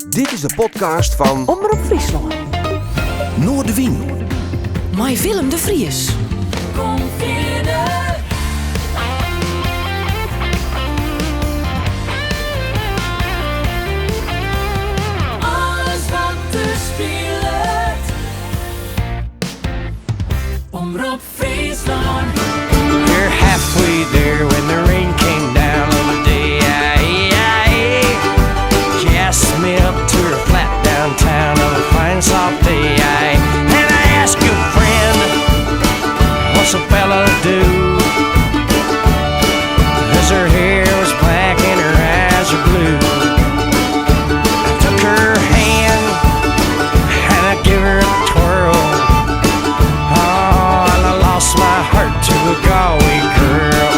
Dit is de podcast fan Omrop Fryslân. Noardewyn. Mei Willem de Vries. Kom fierder. Alles wat der spilet. Omrop Fryslân. We're halfway there when the rain came down on the day. I, She asked me up to her flat downtown on a fine soft day. I, and I asked your friend, what's a fella do? As her hair was black and her eyes were blue. I took her hand and I gave her a twirl. Oh, and I lost my heart to a Galway girl.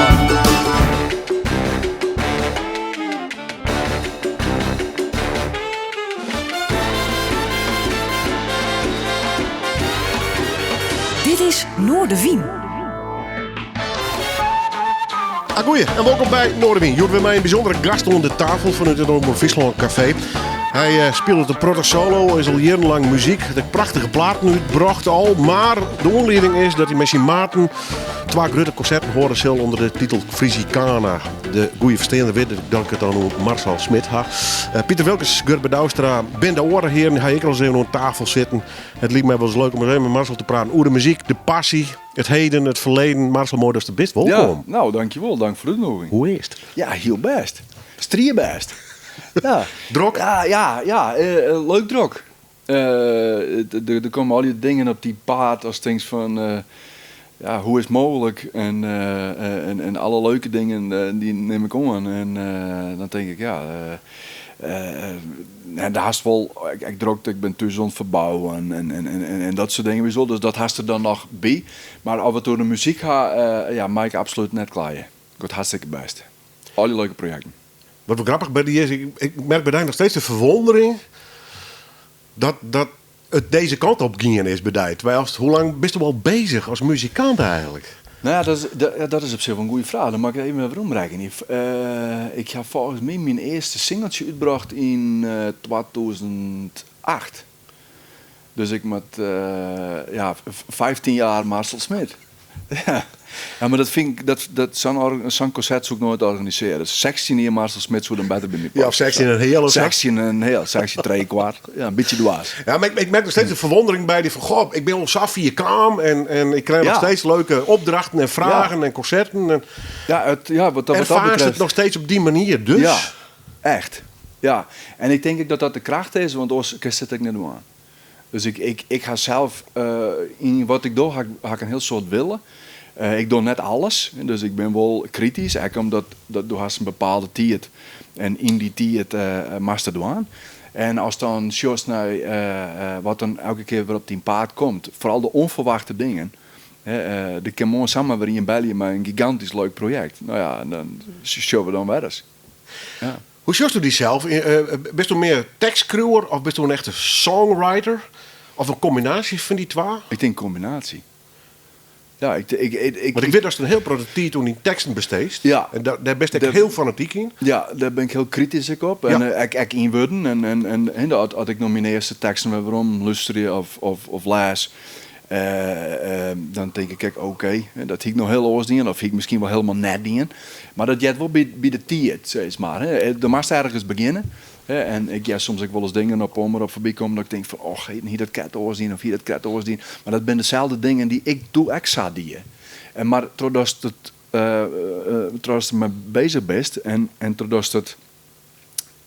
Dit is Noardewyn. Ah, goeie en welkom by Noardewyn. Hjoed wer mei in bysûndere gast oan de tafel fanút it Omrop Fryslân Café. Hy eh, spilet in protte solo, is al jierrenlang muzyk, hat ek prachtige platen útbrocht al. Mar de oanlieding is dat hy mei syn maten twa grutte konserten hâlde sil ûnder de titel Frisicana. De goede fersteander wit dat ik it dan oer Marcel Smit ha. Eh, Piter Wilkens, Gurbe Douwstra, bin de oare hearen, ha ek al ris even oan tafel sitten. It like my wol ris leuk om ris even mei Marcel te praten oer de muzyk, de passy, it heden, it ferleden. Marcel, moai datst der bist. Wolkom. Ja, no, dankjewol. Dank foar de útnûging. Hoe is it? Ja, hiel bêst. Strierbêst. Ja. Drok? Ja, ja, ja. Eh, leuk drok. Eh, der komme allegear dingen op dyn paad ast tinkst fan, eh, ja, hoe is it mooglik? En, en, en alle leuke dingen dy nim ik oan. En dan tink ik, ja, en dêr hast wol ek drokte, ik bin thús oan it ferbouwen en, en, en, en dat soart dingen. Dus dat hast der dan noch by. Mar as we it oer de muzyk ha, ja, mei ik absolút net kleie. Giet hartstikke bêst. Al dy leuke projekten. Wat wol grappich by dy is, ik, ik merk by dy noch steeds de ferwûndering dat, dat it dizze kant op gien is by dy. Terwijl, hoe lang bist do al bezich as muzikant eigenlik? No ja, dat is, dat, dat is op sich wol in goede fraach. Dan moat ik even weromrekkenje. Uh, ik ha folgens my myn earste singeltsje útbrocht yn uh, 2008. Dus ik moat, uh, ja, 15 jaar Marcel Smit. Ja. ja, mar dat fyn ik, dat, dat, sa'n sa'n konsert soe ik noait organisearje. 16 jier Marcel Smit soe dan better by my Ja, of 16 en in heal of sa. 16 en in heal, 16 trije kwart. Ja, in bytsje dwaas. Ja, mar ik, ik merk noch steeds de ferwûndering by dy fan, goh, ik bin al sa fier kaam en, en ik krij noch steeds leuke opdrachten en fragen en konserten. En Ja, it, ja, wat dat, wat dat erfaarst it betreft. noch steeds op dy manier dus? Ja, echt. Ja, en ik tink ek dat dat de kracht is, want oars kinst it ek net dwaan. Dus ik, ik, ik ha sels, yn wat ik doch, ha ik, ha ik in hiel soad wille. Ik doch net alles, dus ik bin wol kritysk, ek omdat dat, do hast in bepaalde tiid en yn dy tiid moatst it dwaan. En ast dan sjochst nei wat dan elke kear wer op dyn paad komt, foaral de ûnferwachte dingen, hè, der kin moarn samar wer ien belje mei in gigantysk leuk projekt. No ja, en dan sjogge we dan wer ris. Ja. Hoe sjochsto dysels? Bist do mear tekstskriuwer of bist do in echte songwriter? Of in kombinaasje fan dy twa? Ik tink kombinaasje. Ja, ik, ik, ik, ik, Want ik wit datst in hiel protte tiid oan dyn teksten besteest. Ja. En dêr bist ek hiel fanatyk yn. Ja, dêr bin ik hiel kritysk ek op. En ek, ek yn wurden. En, en, en, en as, as ik no myn earste teksten wer werom lústerje of, of, of lês, dan tink ik ek, oké, dat hie ik no hiel oars dien, of hie ik miskien wol hielendal net dien. Mar dat heart wol by, by de tiid, sis mar. Do moatst ergens begjinne. En ik hear soms ek wolris dingen op Omrop foarby kommen dat ik tink fan, och, hie dat krekt oars dien of hie dat krekt oars dien. Mar dat binne deselde dingen dy't ik doe ek sa die. En mar trochdatst it, trochdatst dermei bezich bist en, en trochdatst it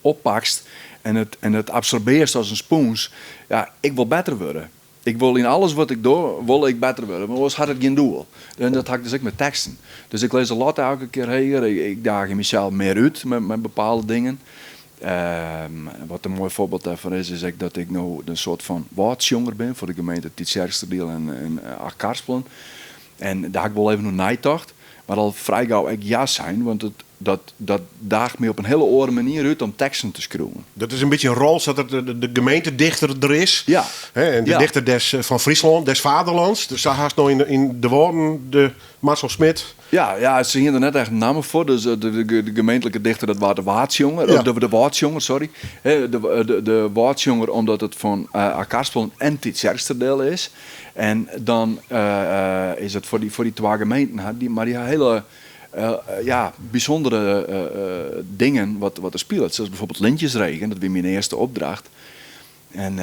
oppakst en it, en it absorbearst as in spûns, ja, ik wol better wurde. Ik wol yn alles wat ik doch, wol ik better wurde, want oars hat it gjin doel. En dat ha ik dus ek mei teksten. Dus ik lis de latte elke kear heger, ik daagje mysels mear út mei bepaalde dingen. Wat in moai foarbyld dêrfan is, is ek dat ik no in soart fan wâldsjonger bin foar de gemeente Tytsjerksteradiel en Achtkarspelen. En dêr ha ik wol even oer neitocht, mar al frij gau ek ja sein, want it, dat, dat daacht my op in hiele oare manier út om teksten te skriuwen. Dat is in bytsje in rol sa't it de, de gemeentedichter der is. Ja. Hè, en de Ja. dichter des, fan Fryslân, des Vaderlands. Dus sa hast no yn, yn de Wâlden de Marcel Smit. Ja, ja, se hiene der net echt in namme foar. Dus de gemeentlike dichter dat waard de Waadsjonger. Ja. De Wâldsjonger, sorry. De Wâldsjonger omdat it fan Achtkarspelen en Tytsjerksteradiel is. En dan is it foar dy twa gemeenten, mar dy ha hiele ja, bysûndere dingen wat der spilet. Sa as bijvoorbeeld Lintjesregen, dat wie myn earste opdracht. En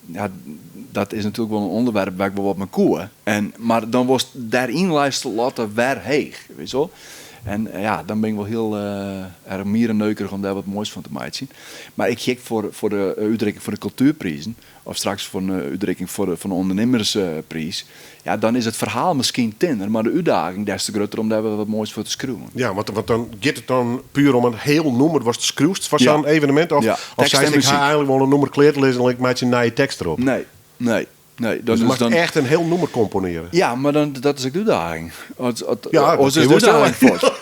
ja, dat is natuerlik wol in ûnderwerp wêr't ik wol wat mei koe. En, mar dan wolst dêryn leist de latte wer heech, witst wol. En ja, dan bin ik wol hiel erch mierenneukerich om dêr wat moais fan te meitsjen. Mar ik hjik foar de útrikking fan de kultuerprizen, of straks foar in útrikking fan de ûndernimmerspriis, ja, dan is it ferhaal miskien tinner, mar de útdaging des te grutter om dêr wer wat moais foar te skriuwen. Ja, want dan giet it dan puer om in hiel nûmer watst skriuwst foar sa'n evenemint? Of, Ja, of tekst en seist, ik muzyk. ha eigenlik wol in nûmer klear te lizzen, ik meitsje in nije tekst derop? Nee, nee, nee. Dus Dat je is moatst dan, echt in hiel nûmer komponearje. Ja, mar dan, dat is ek de útdaging. As, Ja, dat as is kin de wol útdaging fuort.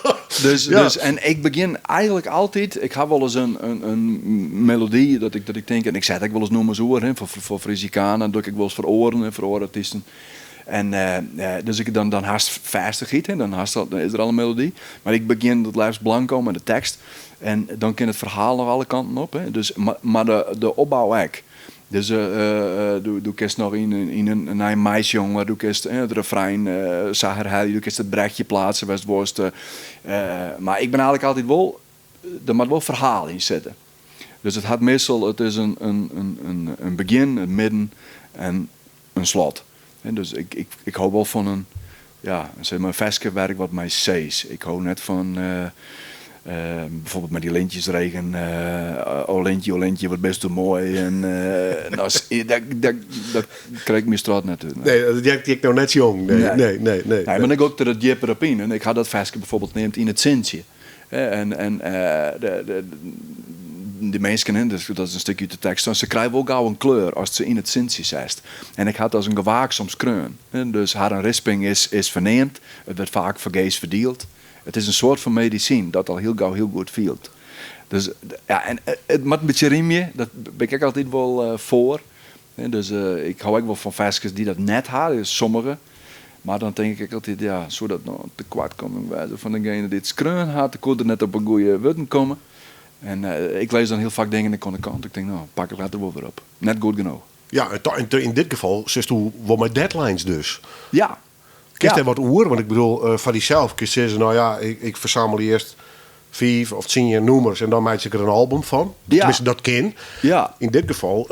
Dus, Ja. dus, en ik begjin eigenlik altyd, ik ha wolris in melody dat ik tink, en ik set ek wolris nûmers oer, hè, foar Frisicana, dat doch ik wolris foar oaren, hè, foar oare artysten. En dus ik, dan hast fêstichheid, hè, dan, hast al, dan is der al in melody. Mar ik begjin it leafst blanko mei de tekst. En dan kin it ferhaal noch alle kanten op. Hè. Dus, mar de opbou ek. Dus do kinst noch yn in nij meisjonger, do kinst it refrein sa herhelje, do kinst it brechje pleatse wêr'tst wolst. Mar ik bin eigenlik altyd wol, der moat wol ferhaal yn sitte. Dus it hat meastal, it is in begjin, in midden en in slot. Dus ik hou wol fan in, ja, sis mar in ferskewerk wat mei sees. Ik hou net fan bijvoorbeeld mei dy lintjesregen, oh lintje, oh lintje, wat bist do moai. En, nou, dat krij ik myn strot net út. Nee, dat heart ik no net sjongen. Nee, nee, nee, nee, Nee, mar dan gean ik der it djipper op yn. En ik ha dat ferske bijvoorbeeld neamd Yn it sintsje. En de minsken, hè, dus dat is in stikje út de tekst, se krije wol gau in kleur as se yn it sintsje setst. En ik ha it as in gewaaks omskreaun. Dus harren risping is ferneamd, it wurdt faak fergees ferdield. It is in soart fan medisyn dat al hiel gau hiel goed fielt. Dus, ja, en it moat in bytsje rymje, dat bin ik ek altyd wol foar. Dus ik hou ek wol fan ferskes dy't dat net ha, dus sommige. Mar dan tink ik ek altyd, ja, soe dat no in tekoartkomming wêze fan degene dy't it skreaun hat? Koe er net op 'e goede wurden komme? En ik lês dan hiel faak dingen ek oan de kant. Ik tink, no, pak ik letter wol wer op. Net goed genôch. Ja, en yn dit gefal sitsto wol mei deadlines dus. Ja. Kinst Ja. dêr wat oer? Want ik bedoel, foar dysels kinst sizze, no ja, ik fersamel earst 5 of 10 nûmers en dan meitsje ik der in album fan. Ja. Teminsten, dat kin. Ja. Yn dit gefal,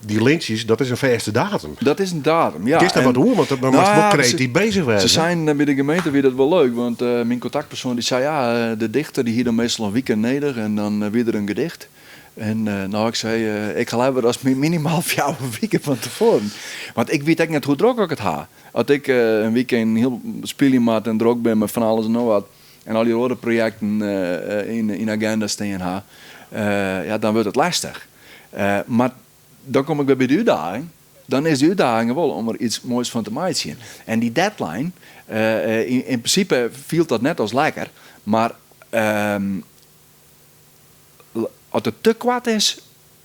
dy lintsjes, dat is in fêste datum. Dat is in datum, ja. Kinst dêr En wat oer? Want dan Nou moatst wol ja, kreatyf bezich wêze. Se seinen by de gemeente wie dat wol leuk, want myn kontaktpersoan dy sei, ja, de dichter dy hie dan meastal in wike nedich en dan wie der in gedicht. En nou, ik sei, ik ha leaver as minimaal 4 wiken fan tefoaren. Want ik wit ek net hoe drok ik it ha. As ik in weekend hiel spylje moat en drok bin mei fan alles en noch wat en al dy oare projekten yn de agenda stean ha, ja, dan wurdt it lestich. Mar dan kom ik wer by de útdaging. Dan is de útdaging wol om der iets moais fan te meitsjen. En dy deadline, yn prinsipe fielt dat net as lekker, mar as it te koart is,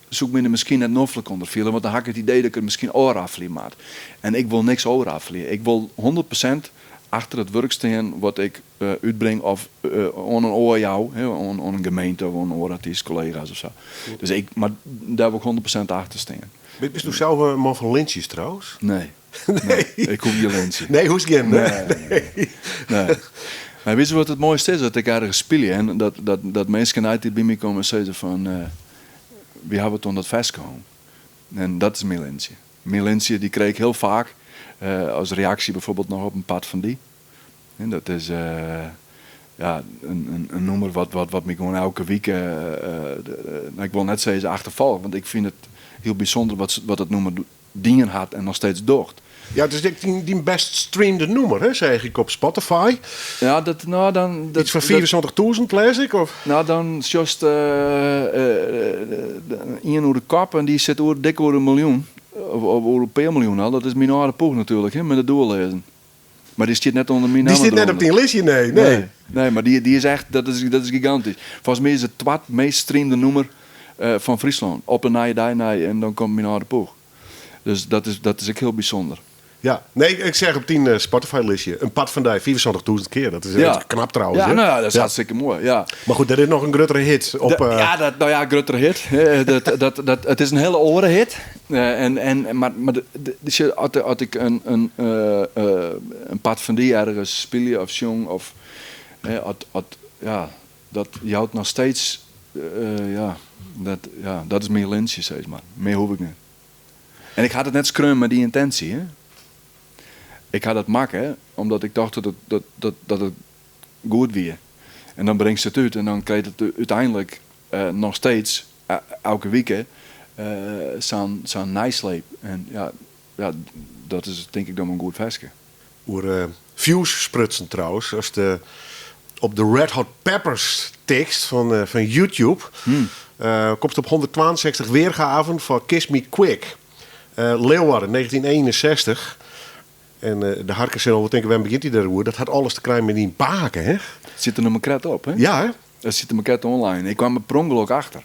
soe ik my der miskien net noflik ûnder fiele, want dan ha ik it idee dat ik it miskien ôfraffelje moat. En ik wol niks ôfraffelje. Ik wol 100% achter it wurk stean wat ik útbring of oan in oar jou, hè, oan in gemeente of oan oare artyst, kollega's of sa. Dus ik, mar dêr wol ik 100% achter stean. Bist do sels in man fan lintsjes trouwens? Nee. Nee. Ik hoech gjin lintsje. Nee, hoechst gjin. Nee, nee, nee. Nee. Maar witst wat it moaiste is? Dat ik ergens spylje en dat minsken altyd by my komme en sizze fan, wy hawwe it oan dat ferske hân. En dat is myn lintsje. Myn lintsje dy krij ik hiel faak as reaksje bijvoorbeeld noch op in part fan dy. En dat is ja, in nûmer wat my gewoan elke wike, nou, ik wol net sizze achterfolget, want ik fyn it hiel bysûnder wat it nûmer dien hat en noch steeds docht. Ja, it is ek dyn best streamde nûmer, hè, seach ik op Spotify. Ja, dat, nou, dan, dat, Iets fan 75.000, lês ik? Of? Nou, dan sjochst ien oer de kop en dy sit dik oer in miljoen. Of oer in pear miljoen al. Dat is myn âlde ploech natuerlik, hè, mei de doelleazen. Mar dy stiet net ûnder myn Dy namme stiet net op erûnder. dyn listje, nee, nee. Nee, nee, mar dy is echt, dat is gigantysk. Folgens my is it twad meast streamde nûmer fan Fryslân. Op in nije dei nei en dan komt myn âlde ploech. Dus dat is ek hiel bysûnder. Ja, nee, ik seach op dyn Spotify-listje in part fan dy 75.000 kear. Dat is echt knap trouwens. Ja, hè? nou ja, dat is Ja. hartstikke moai. Ja. Maar goed, der is noch in gruttere hit op. Ja, dat, nou ja, gruttere hit. Dat, it is in hiele oare hit. En, mar de, as ik in part fan dy ergens spylje of sjong, of, ja, dat jout noch steeds, ja, dat is myn lintsje, sis mar. Mear hoech ik net. En ik ha it net skreaun mei dy yntinsje. Hè. Ik ha dat makke omdat ik tocht dat it goed wie. En dan bringst it út en dan krijt it úteinlik noch steeds elke wike sa'n neisleep. En ja, dat is tink ik dan in goed ferske. Oer views sprutsen trouwens. Ast op de Red Hot Peppers tikst fan YouTube, komst op 162 weergaven fan Kiss Me Quick. Leeuwarden, 1961. En de harkers sille wol tinke, wêrom begjint hy dêroer? Dat hat alles te krijen mei dyn pake, hè? Sit der noch mar krekt op, hè? Ja, hè? Dat sit der mar krekt online. Ik kaam der per ûngelok achter.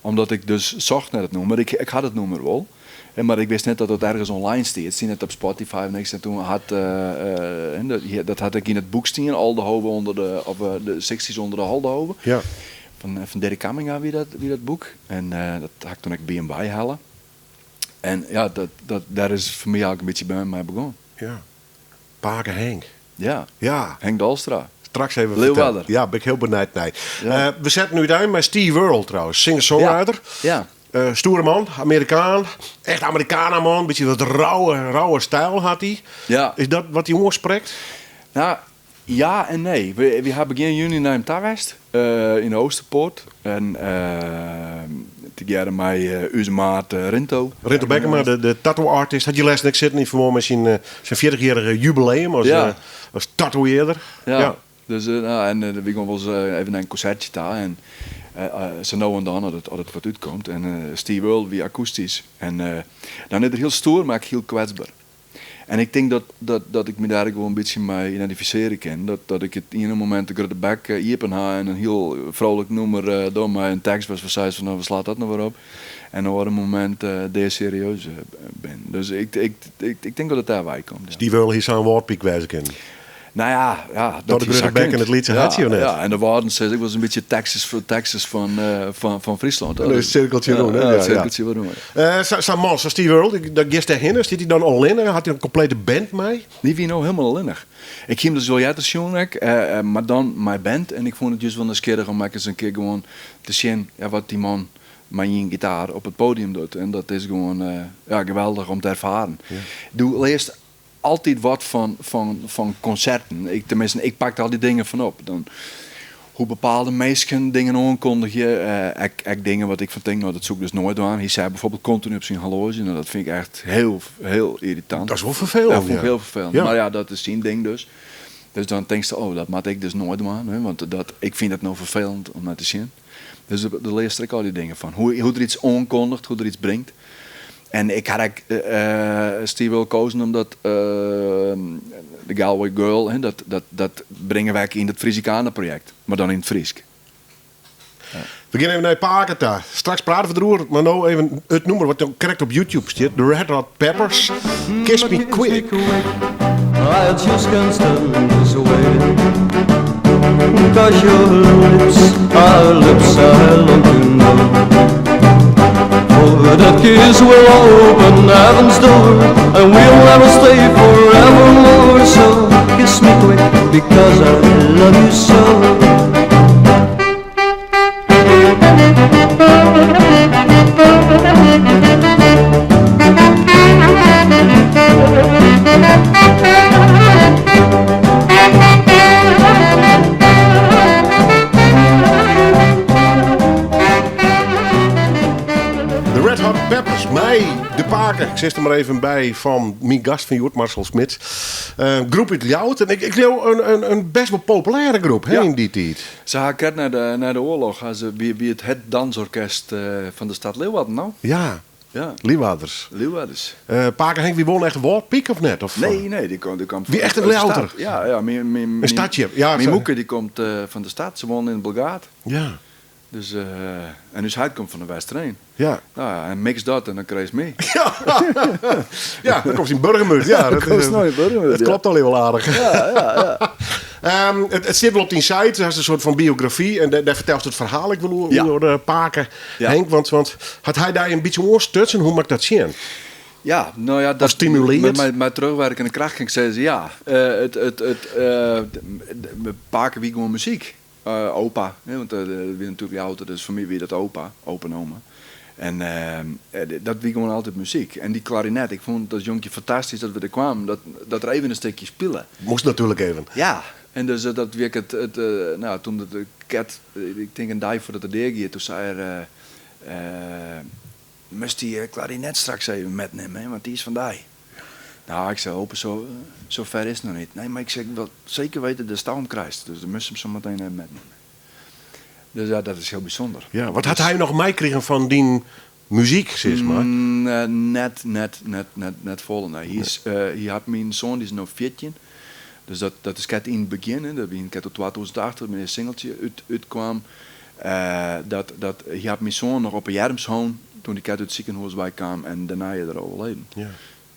Omdat ik dus socht nei it nûmer. Ik ha it nûmer wol. Hè, mar ik wist net dat it ergens online stie. It stie net op Spotify of niks. En toen hat, en dat, ja, dat hat ik yn it boek stien. Aldehove onder de, of, de 60s onder de Aldehove. Fan Dirk Kamminga wie dat boek. En dat ha ik toen ek by him weihelle. En ja, dêr is foar my eigentlik in bytsje by my begûn. Ja. Pake Henk. Ja. Ja. Henk Dalstra. Straks even Leeuwarden. vertellen. Ja, ben ik hiel benijd nei. Ja. We setten útein mei Steve Earle trouwens, singer-songwriter. Ja. Stoere man, Amerikaan. Echt Americana man, bytsje wat rauwe styl hat hy. Ja. Is dat wat dy oansprekt? Nou, ja en nee. Wy ha begjin juny nei him ta west, yn de Oosterpoort. En tegearre mei ús maat Rinto. Rinto Bekkema, de tattoo artist, hat hjir lêsten ek sitten yn ferbân mei syn 40-jierrige jubileum as tatoeëarder. Ja. Ja. Dus, nou, en wy gean wolris even nei in konsertsje ta. En sa no en dan, as it wat útkomt. En Steve Earle wie akoestysk. En dan is er hiel stoer, mar ek hiel kwetsber. En ik tink dat ik my dêr ek wol in bytsje mei identifisearje kin. Dat ik it iene momint de grutte bek iepen ha en in hiel frolik nûmer doch mei in tekst wêr't seist fan, no, wa slacht dat no wer op? En op oare momint deaserieus bin. Dus ik tink dat it dêr wei komt. Ja. Steve Earle hie sa'n wâldpyk wêze kinnen. Nou ja, ja, Dat dat de hij grutte zo bek kind. en it lytse Ja, hartsje, of net? Ja, en de Waarden zei, ik was een beetje Texas van Friesland. En een cirkeltje Ja, rûn, hè? ja, Ja, het ja. cirkeltje wat doen, ja. Sa'n man, sa'n Steve Earle, daar giest dêrhinne, stiet hy dan allinnich? Hat hy in komplete band mei? Dy wie no hielendal allinnich. Ik hie him dus wol earder sjoen, ek, mar dan mei band. En ik fûn it just wol nijsgjirrich om ek ris in kear gewoan te sjen, ja, wat dy man mei ien gitaar op it podium docht. En dat is gewoan ja, geweldich om te erfaren. Do learst altyd wat fan konserten. Ik, teminsten, ik pak al dy dingen fan op. Dan, hoe bepaalde minsken dingen oankundigje. Ek dingen wat ik fan tink, nou, dat soe ik dus noait dwaan. Hy sei byfoarbyld kontinu op syn horloazje. Nou, dat fyn ik echt hiel, hiel yrritant. Dat is wol ferfelend, Dat fûn ik ja. hiel ferfelend. Ja. Mar ja, dat is syn ding dus. Dus dan tinkst, oh, dat moat ik dus noait dwaan. Hè, want ik fyn dat no ferfelend om nei te sjen. Dus dêr learst ek al dy dingen fan. Hoe er yts oankundiget, hoe er yts bringt. En ik ha ek Steve Earle keazen omdat de Galway Girl, hè, dat bringe wy ek yn it Frisicana-projekt, mar dan yn it Frysk. Ja. We gean even nei pake ta. Straks prate we deroer, mar no even it nûmer wat dan krekt op YouTube stiet. The Red Hot Peppers, Kiss Me Quick. I just can't stand this way. Because your lips are lips I long to know. For that kiss will open heaven's door, and we'll never stay forevermore. So kiss me quick, because I love you so. De Red Hot Peppers, mei de pake. Ik sis der mar even by fan myn gast fan hjoed, Marcel Smit. Groep út Ljouwert. En ik leau in best wol populêre groep, hè, Ja. yn dy tiid. Se ha krekt nei de oarloch, ha se by it dansorkest fan de stad Leeuwarden, no? Ja. Ja. Liwwadders. Liwwadders. Pake Henk, wie wol echt Wâldpyk of net? Of, Nee, nee, dy komt Wie fan echt in de Ljouwerter? stad. Ja, ja, Een stadje, ja, myn zo. moeke die komt van de stad. Se woonde yn Bilgaard. Ja. Dus, en ús heit komt fan de Westereen. Ja. Nou ja, en mix dat en dan krijg je me. Ja, dan komt yn Burgum út. Ja, dat, Komst no yn Burgum út, Dat ja. klopt al hiel aardich. Ja, ja, ja. It sit wol op dyn site, dat is in soart fan biografy. En dêr fertelst it ferhaal ek wol oer, oer de pake Henk. Want hat hy dy in bytsje oanstutsen? Hoe moat ik dat sjen? Ja, nou ja, dat Of stimuleert? Met terugwerkende kracht kan ik zeggen, ja. Pake wie gewoan muzyk. Opa, hè, want dat wie natuerlik Ljouwert, dus foar my wie dat opa, opa en oma. En dat wie gewoan altyd muzyk. En dy klarinet, ik fûn it as jonkje fantastysk dat we der kwamen, dat er even in stikje spile. Moast natuerlik even. Ja, en dus dat wie ek it, it, nou, toen de ket, ik tink in dei foardat er dea gie, toen sei er, Moatst dy klarinet straks even metnimme, hè, want dy is fan dy. Nou, ik sei, opa, zo ver is het noch niet. Nee, mar ik sei, ik wil seker weten datsto him krijst. Dus dan moatst him zo meteen even metnimme. Dus ja, dat is hiel bysûnder. Ja, wat hat hy noch meikrigen fan dyn muzyk, sis mar? Net, net, net, net, net folle. Nee, hy is, hy hat myn soan, dy is no 14. Dus dat is krekt yn it begjin, hè, dat wie krekt oer 2008, dat myn earste singeltsje útkwam. Dat, hy hat myn soan noch op 'e earms hân toen dy krekt út it sikehûs wei kaam en dêrnei is er overleden. Ja.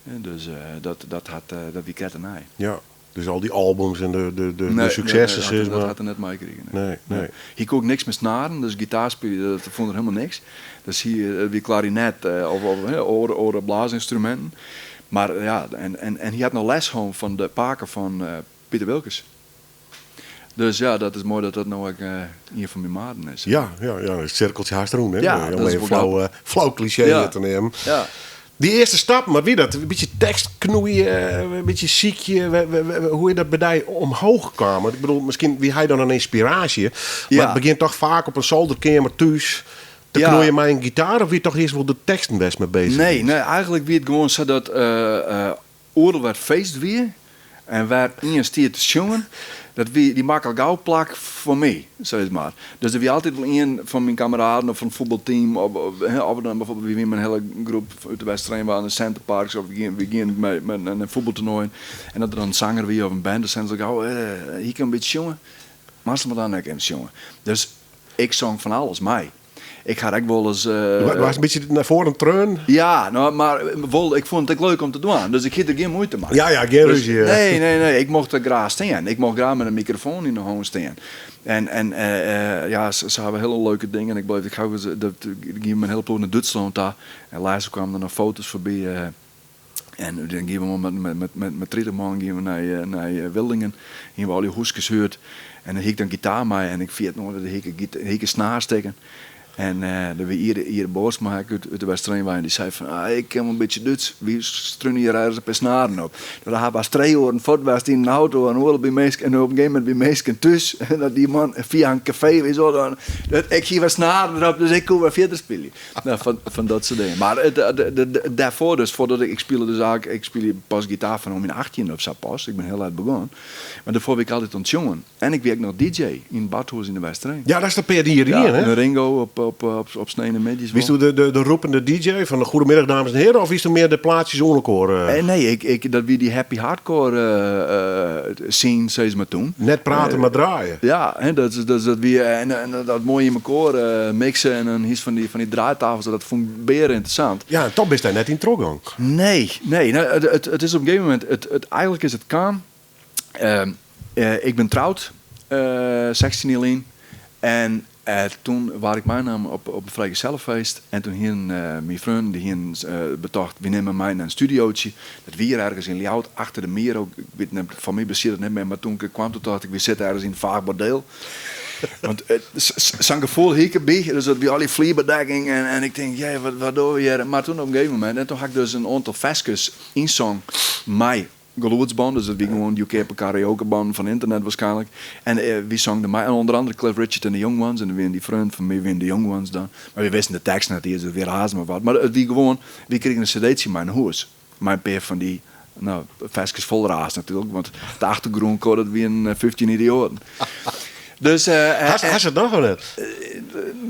Dus dat hat, dat wie krekt dêrnei. Ja, dus al dy albums en de suksessen, sis mar. Dat hat er net meikrigen. Nee, nee. Hy koe ek niks mei snaren, dus gitaarspylje, dat fûn er hielendal niks. Dus hy wie klarinet of oare blaasynstruminten. Mar ja, en hy hat noch les hân fan de pake fan Piter Wilkens. Dus ja, dat is moai dat dat no ek ien fan myn maten is. Ja, ja, ja, it sirkeltsje hast rûn, hè? Ja, Om dat is even wol flau kliché te neamen. Ja. Dy earste stappen, wat wie dat? In bytsje tekst knoeie, in bytsje sykje. Hoe is dat by dy omhoog kaam? Want ik bedoel, miskien wie hy dan in ynspiraasje. Mar it begjint toch faak op in solderkeamer thús te knoeien mei in gitaar? Of wie it toch earst wol de teksten wêr'tst mei bezich Nee, wiest? nee, eigentlik wie it gewoan sa dat oeral wêr't feest wie en wêr ien stie te sjongen, dat wie, dy makke al gau plak foar my, sis mar. Dus der wie altyd wol ien fan myn kameraden of fan it fuotbalteam of, hè, of dan bijvoorbeeld, wy wiene mei in hiele groep út de Westereen waren nei Center Parcs of wy giene mei nei fuotbaltoernoaien en as der dan in sanger wie of in band, dan seinen se al gau, hy kin in bytsje sjonge, Marcel moat dan ek even sjonge. Dus ik song fan alles mei. Ik ha ek wolris. Do waardst in bytsje nei foaren treaun? Ja, no, mar wol, ik fûn it ek leuk om te dwaan. Dus ik hie der gjin muoite mei. Ja, ja, gjin Dus, rúzje. nee, nee, nee. Ik mocht der graach stean. Ik mocht graach mei in mikrofoan yn de hân stean. En ja, se hawwe hiele leuke dingen. Ik bleef, ik ha dat, gie mei in hiele ploech nei Dútslân ta. En lêsten kwamen der noch foto's foarby. En dan giene we mei 30 man giene we nei Wildingen. Hiene we al dy hûskes huurd. En dan hie ik dan gitaar mei en ik ferjit noait, dan hie ik in snaar stikken. En der wie Iere Boorsma ek út de Westereen wei en dy sei fan, ah, ik kin wol in bytsje Dúts, wy strune hjir ergens in pear snaren op. Dat ha we 3 oeren fuort west yn in auto en oeral by minsken en op in gegeven momint by minsken thús. En dat dy man fia in kafee wie zo dan, dat, ik hie wer snaren derop, dus ik koe wer fierder spylje. Nou, fan dat soart dingen. Mar dêrfoar dus, foardat ik, ik spile dus eigentlik, ik spylje pas gitaar fan om myn 18 of sa pas. Ik bin hiel let begûn. Mar dêrfoar wie ik altyd oan it sjongen. En ik wie ek noch DJ yn it Badhûs yn de Westereen. Ja, dat is in pear jier Ja, hè? in Ringo op sneontemiddei. Wiest do de roepende DJ fan goedemiddag dames en heren, of wiest do mear de plaatsjes oan elkoar? Nee, dat wie dy happy hardcore scene, sis mar toen. Net prate, mar draaie. Ja, hè, dat wie, en dat moai yn mekoar mixe en dan hiest fan dy draaitafels, dat fûn ik bear ynteressant. Ja, en toch bist dêr net yn trochgong. Nee, nee. Nou, it is op in gegeven momint, eigentlik is it kaam. Ik bin troud, 16 jier lyn. En toen waard ik meinaam op in frijgesellenfeest. En toen hienen myn freonen, dy hienen betocht, wy nimme mei nei in studiootje. Dat wie ergens yn Ljouwert, achter de Miro. Ik wit net, foar my bestiet it net mear, mar toen ik der kwam, toen tocht ik, wy sitte ergens yn in faach bordeel. Want sa'n gefoel hie ik derby. Dus dat wie al dy flierbedekking en ik tink, jee, wat dogge we hjir? Mar toen op in gegeven momint, en toen ha ik dus in oantal ferskes ynsong mei gelûdsbân, dus dat wie gewoan goedkeape karaokebannen fan ynternet waarskynlik. En wy songen dermei, en ûnder andere Cliff Richard en de Young Ones, en der wiene dy freonen fan my wiene de Young Ones dan. Mar wy wisten de tekst net iens, it wie razen mar wat. Mar it wie gewoan, wy krigen in cd'tsje mei nei hûs, mei in pear fan dy, no, ferskes fol raas natuerlik, want de achtergrûnkoar dat wiene 15 idioaten. Dus, Hast it noch of net?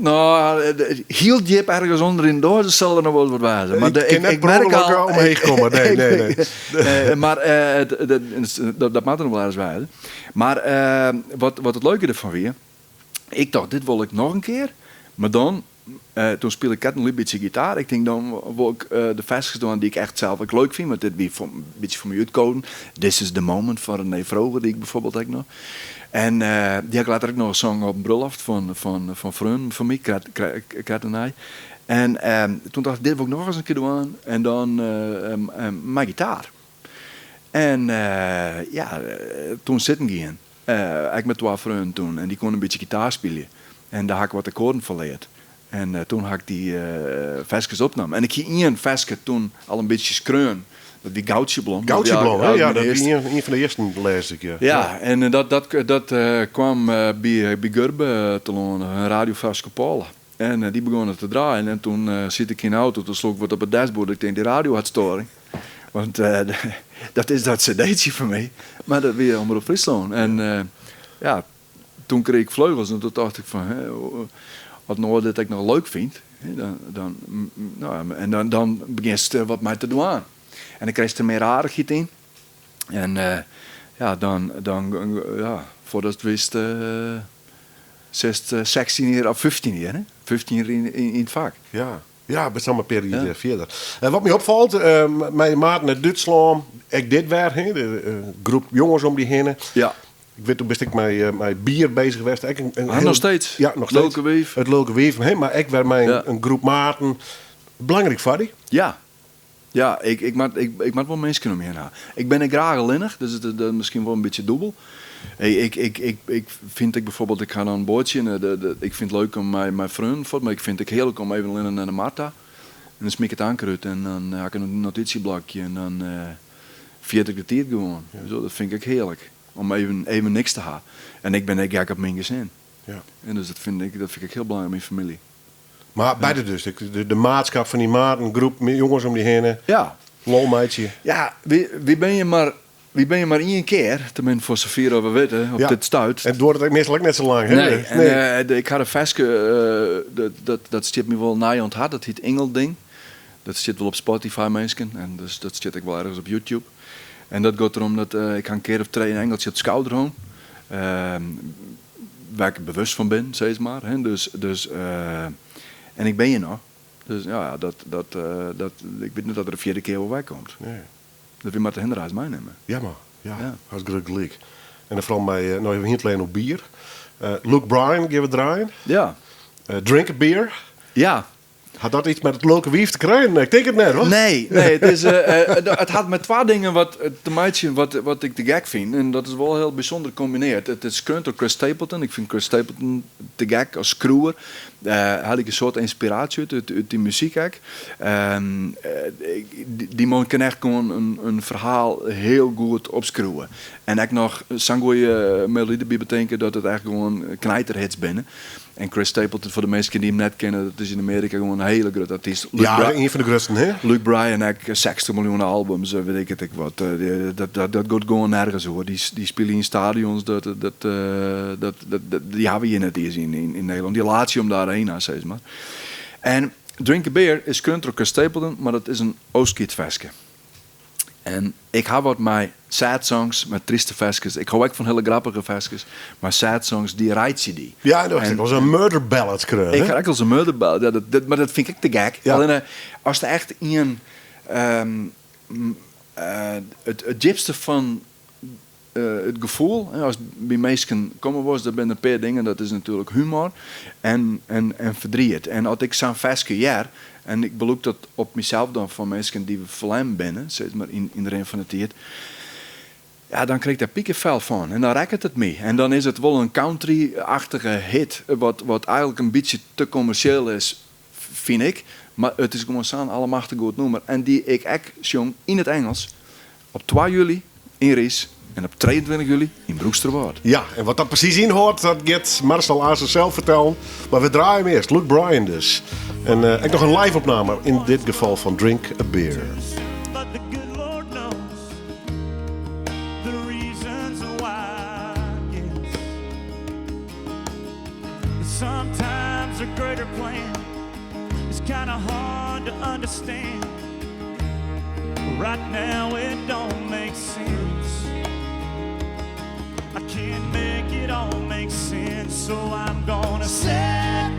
No, hiel djip ergens ûnder yn de doaze sil der noch wol wat wêze. Mar Ik kin net ik merk per ûngelok al omheech komme. Nee, nee, nee. Mar dat moat der noch wol ergens wêze. Mar wat it leuke derfan wie, ik tocht, dit wol ik noch in kear. Mar dan, toen spile ik net in lyts bytsje gitaar. Ik tink dan wol ik de ferskes dwaan dy't ik echt sels ek leuk fyn, want dit wie in bytsje foar my útkozen. This is the moment fan René Froger die ik bijvoorbeeld ek noch. En dy ha ik letter ek noch songen op in brulloft fan freonen fan my, krekt dêrnei. En toen tocht ik, dit wol ik noch ris in kear dwaan. En dan mei gitaar. En ja, toen sitten gien. Ek mei twa freonen toen. En dy koene in bytsje gitaar spylje. En dêr ha ik wat akkoarden fan leard. En toen ha ik dy ferskes opnommen. En ik hie ien ferske toen al in bytsje skreaun. Dat wie Goudsjeblom. Goudsjeblom, hè? Ja, dat wie ien fan de earsten, lês ik. Ja, ja en dat kwam by Gurbe telâne, in Radio Fryske Pôle. En dy begûn te draaien en toen siet ik yn de auto, toen sloech ik wat op it dashboard. Ik tink, dy radio hat storing. Want dat is dat cd'tsje fan my. Mar dat wie Omrop Fryslân. En ja, toen krige ik fleugels en toen tocht ik fan, hè, as in oar dit ek noch leuk fynt, dan, dan, nou, en dan, dan begjinst wat mei te dwaan. En dan krijst der mear aardichheid yn. En ja, dan, dan, ja, foardatst it witst, sitst 16 jier of 15 jier, hè? 15 jier yn it fak. Ja, ja, bist samar in pear jier fierder. Wat my opfalt, mei maten út Dútslân, ek dit wer, hè, de groep jonges om dy hinne. Ja. Ik wit, doe bist ek mei bier bezich west. Ek in Ah, hiel noch steeds? Ja, noch steeds. Lilke Wief. It Lilke Wief, hè, mar ek wer mei in groep maten. Belangryk foar dy? Ja. Ja, ik moat wol minsken om my hinne ha. Ik bin ek graach allinnich, dus it is miskien wol in bytsje dûbel. Ik fyn ek bijvoorbeeld, ik ha dan in boatsje en ik fyn it leuk om mei freonen fuort, mar ik fyn it ek hearlik om even allinnich nei de mar ta. En dan smyt ik it anker út en dan ha ik in notysjeblokje en dan fier ik de tiid gewoan. Zo, dat fyn ik ek hearlik, om even niks te ha. En ik bin ek gek op myn gesin. Ja. En dus dat fyn ik ek hiel belangryk, myn famylje. Mar beide dus, de maatskap fan dy maten, groep jonges om dy hinne. Ja. Lol meitsje. Ja, wy binne mar ien kear, teminsten foar safier we witte, op dit stuit. En it duorret ek meastal ek net sa lang, hè? Nee, en ik ha in ferske, dat stiet my wol nei oan it hert, dat hyt Ingelding. Dat stiet wol op Spotify, minsken, en dus dat stiet ek wol ergens op YouTube. En dat giet derom dat ik ha in kear of trije in engeltsje op it skouder hân. Wêr't ik bewust fan bin, sis mar. Hè. Dus, en ik bin hjir noch. Dus ja, dat, ik wit net oft der in fjirde kear wol wer komt. Nee. Dat wy moatte de hinderreis meinimme. Ja, mar. Ja, Ja. hast grut gelyk. En dan foaral mei, no, we hiene it oer bier. Luke Bryan, gean we draaien. Ja. Drink a Beer. Ja. Hat dat iets mei it Lilke Wief te krijen? Ik tink it net, hoor. Nee, nee, it hat mei twa dingen wat te meitsjen wat ik te gek fyn. En dat is wol hiel bysûnder kombinearre. It is skreaun troch Chris Stapleton. Ik fyn Chris Stapleton te gek as skriuwer. Haal ik in soad ynspiraasje út dy muzyk ek. Dy man kin echt gewoan in ferhaal hiel goed opskriuwe. En ek noch sa'n goede melody derby betinke dat it echt gewoan knijterhits binne. En Chris Stapleton, foar de minsken dy't him net kenne, dat is yn Amearika gewoan in hiele grutte artyst. Ja, ien fan de grutsten, hè? Luke Bryan, ek 60 miljoen albums, wit ik it ek wat. Dat giet gewoan nergens oer. Dy spylje yn stadions, dy hawwe hjir net iens yn Nederlân. Dy laat je om de arena, sis mar. En Drink a Beer is skreaun troch Chris Stapleton, mar dat is in ôfskiedsferske. En ik ha wat mei sad songs, mei tryste ferskes. Ik hâld ek fan hiele grappige ferskes. Mar sad songs, dy reitsje dy. Ja, dat was in murder ballad skreaun, Ik hè? ha ek al in murder ballad. Ja, mar dat fyn ik ek te gek. Ja. Allinnich, as der echt ien, it djipste fan it gefoel, hè, as by minsken komme wolst, der binne in pear dingen, dat is natuerlik humor en ferdriet. En as ik sa'n ferske hear, en ik belûk dat op mysels dan fan minsken dy't we ferlern binne, sis mar, yn de rin fan de tiid, ja, dan krij ik dêr pikefel fan. En dan rekket it my. En dan is it wol in country-achtige hit, wat eigentlik in bytsje te kommersjeel is, fyn ik. Mar it is gewoan sa'n allemachtich goed nûmer. En dy't ik ek sjong yn it Ingelsk op 2 july yn Riis en op 23 july yn Broeksterwâld. Ja, en wat dat presys ynhâldt, dat giet Marcel Azen sels fertellen. Mar we draaie him earst, Luke Bryan dus. En ek noch in live-opname, yn dit gefal fan Drink a Beer. But the good Lord knows the reasons why, I guess. Sometimes a greater plan is kind of hard to understand. Right now it don't make sense. I can't make it all make sense, so I'm gonna sit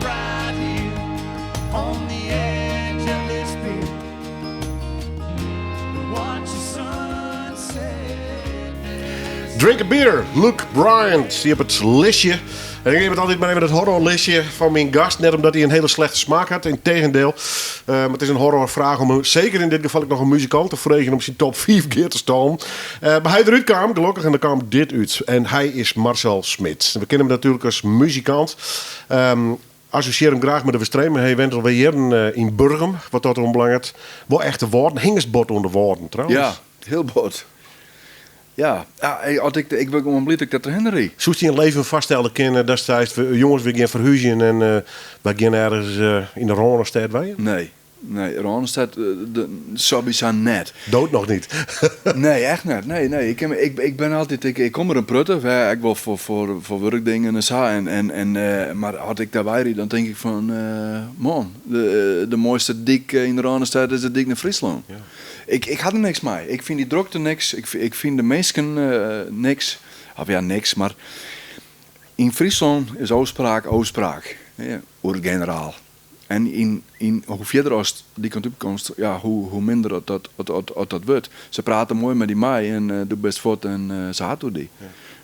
right here. Drink a Beer, Luke Bryan, stie op it listje. En ik nim it altyd mar even it horrorlistje fan myn gast. Net omdat hy in hiele slechte smaak hat, integendeel. Eh, mar it is in horrorfraach om seker yn dit gefal ek noch in muzikant te freegjen om syn top 5 gear te stallen. Eh, mar hy derút kaam, gelokkich, en der kaam dit út. En hy is Marcel Smit. We kenne him natuerlik as muzikant. Assosjear him graach mei de Westereen, mar hy wennet alwer jierren eh, yn Burgum, wat dat oanbelanget. Wol echt de Wâlden. Hingest bot oan de Wâlden, trouwens. Ja, hiel bot. Ja, ja as ik, ik bin gewoan bliid dat ik dat derhinne rie. Soest dy in leven foarstelle kinne datst seist, jonges, we gean ferhúzjen en eh, wy gean ergens eh, yn de Rânestêd wenjen? Nee, nee, Rânestêd sawiesa net. Dood noch niet. Nee, echt net. Nee, nee. Ik, ik, ik bin altyd, ik, ik kom der in protte, ek wol foar, foar, foar wurkdingen en sa. En, en, en, eh, mar as ik dêrwei ryd, dan tink ik fan, eh, man, de, de moaiste dyk yn de Rânestêd is de dyk nei Fryslân. Ja. Ik, ik ha der niks mei. Ik fyn dy drokte niks. Ik, ik fyn de minsken eh, niks. Of ja, niks, mar yn Fryslân is ôfspraak ôfspraak. Ja, oer it generaal. En yn, yn, hoe fierder ast dy kant op komst, ja, hoe, hoe minder dat, dat, dat, dat, dat wurdt. Se prate moai mei dy mei en eh, do bist fuort en eh, se hat oer dy.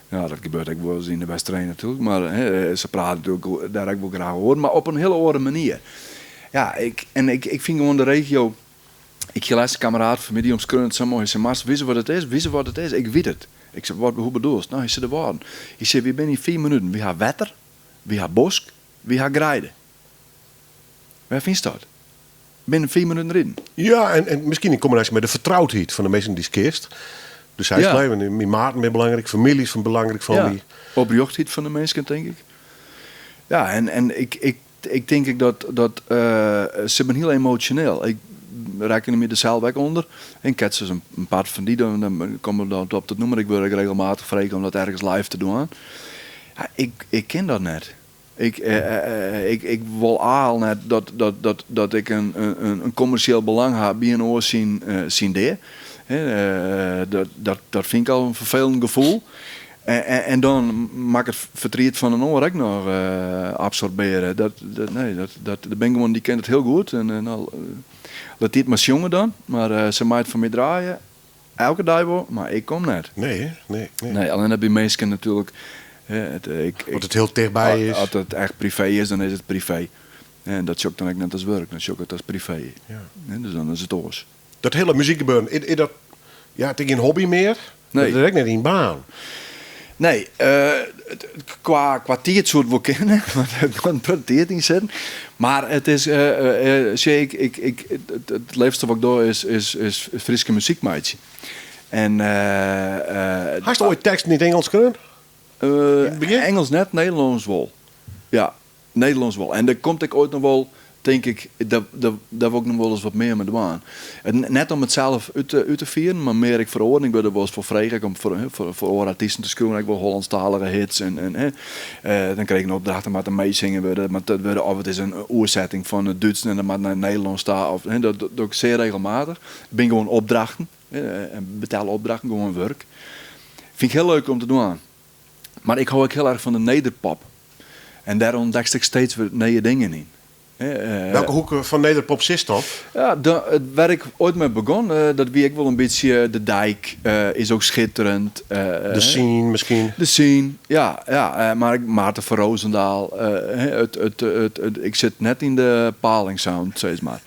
Ja. dat gebeurt ek wolris yn de Westereen natuerlik, mar hè, se prate natuerlik dêr ek wol graach oer, mar op in hiele oare manier. Ja, ik, en ik, ik fyn gewoan de regio. Ik hie lêst in kameraad fan my, dy omskreaun it sa moai. Hy sei, Mars, witst wat it is? Witst wat it is? Ik wit it. Ik sei, wat, hoe bedoelst? No, hy sei, de Wâlden. Hy sei, wy binne yn fiif minuten. Wy ha wetter, wy ha bosk, wy ha greide. Wêr fynst dat? Binnen fiif minuten riden. Ja, en, en miskien yn kombinaasje mei de fertroudheid fan de minsken dy'tst kenst. Dus hy Ja. is myn maten binne belangryk, famylje is fan belangryk fan Ja, my. oprjochtheid fan de minsken, tink ik. Ja, en, en ik, ik, ik tink ek dat, dat eh, se binne hiel emosjoneel. Ik rekkenje my der sels ek ûnder. En Cats is in, in part fan dy, dan, dan komme we dan op dat nûmer. Ik wurd ek regelmatich frege om dat ergens live te dwaan. Ja, ik, ik kin dat net. Ik, eh, ik, ik wol al net dat, dat, dat, dat ik in, in, in kommersjeel belang ha by in oar syn, eh, syn dea. Hè, eh, dat, dat, dat fyn ik al in ferfelend gefoel. En, en, en dan moat ik it fertriet fan in oar ek noch eh, absorbearje. Dat, dat, nee, dat, dat, der binne gewoan, dy ken it hiel goed. En, en al, lit dy it mar sjonge dan. Mar eh, se mei it foar my draaie. Elke dei wol, mar ik kom net. Nee, hè? Nee, nee. Nee, allinne by minsken natuerlik. Hè, it, ik, As it hiel tichtby is. As it echt privee is, dan is it privee. En dat sjoch ik dan ek net as wurk, dan sjoch ik it as privee. Ja. Hè, dus dan is it oars. Dat hiele muzykgebeuren, is, is dat ja, it is gjin hobby mear? Nee. Dat is ek net dyn baan. Nee, eh, it- kwa, kwa tiid soe it wol kinne, want der kan in protte tiid yn sitten. Mar it is, eh, eh, eh, sjoch, ik, ik, ik, it, it leafste wat ik doch is, is, is Fryske muzyk meitsje. En, eh, eh, Hast oait teksten yn it Ingelsk skreaun? Eh, it begjin? Ingelsk net, Nederlânsk wol. Ja, Nederlânsk wol. En der komt ek oait noch wol, tink ik, dêr wol ik noch wolris wat mear mei dwaan. Net om it sels út te fieren, mar mear ek foar oaren. Ik wurd der wolris foar frege ek om foar, foar oare artysten te skriuwen, ek wol Hollânsktalige hits. En, en, hè. Dan krij ik in opdracht, der moat in meesinger wurde, moat dat wurde, of it is in oersetting fan it Dútsk en dat moat nei it Nederlânsk ta. Of, hè, dat doch ik sear regelmatich. It binne gewoan opdrachten, hè, betelle opdrachten, gewoan wurk. Fyn ik hiel leuk om te dwaan. Mar ik hou ek hiel erch fan de nederpop. En dêr ûntdekst ek steeds wer nije dingen yn. Welke hoek fan nederpop sitst dan? Ja, it wêr't ik oait mei begûn, dat wie ek wol in bytsje De Dijk is ook schitterend. De Scene miskien? De Scene, ja. ja mar ek Maarten van Roosendaal. It, it, it, ik sit net yn de Paling sound, sis mar.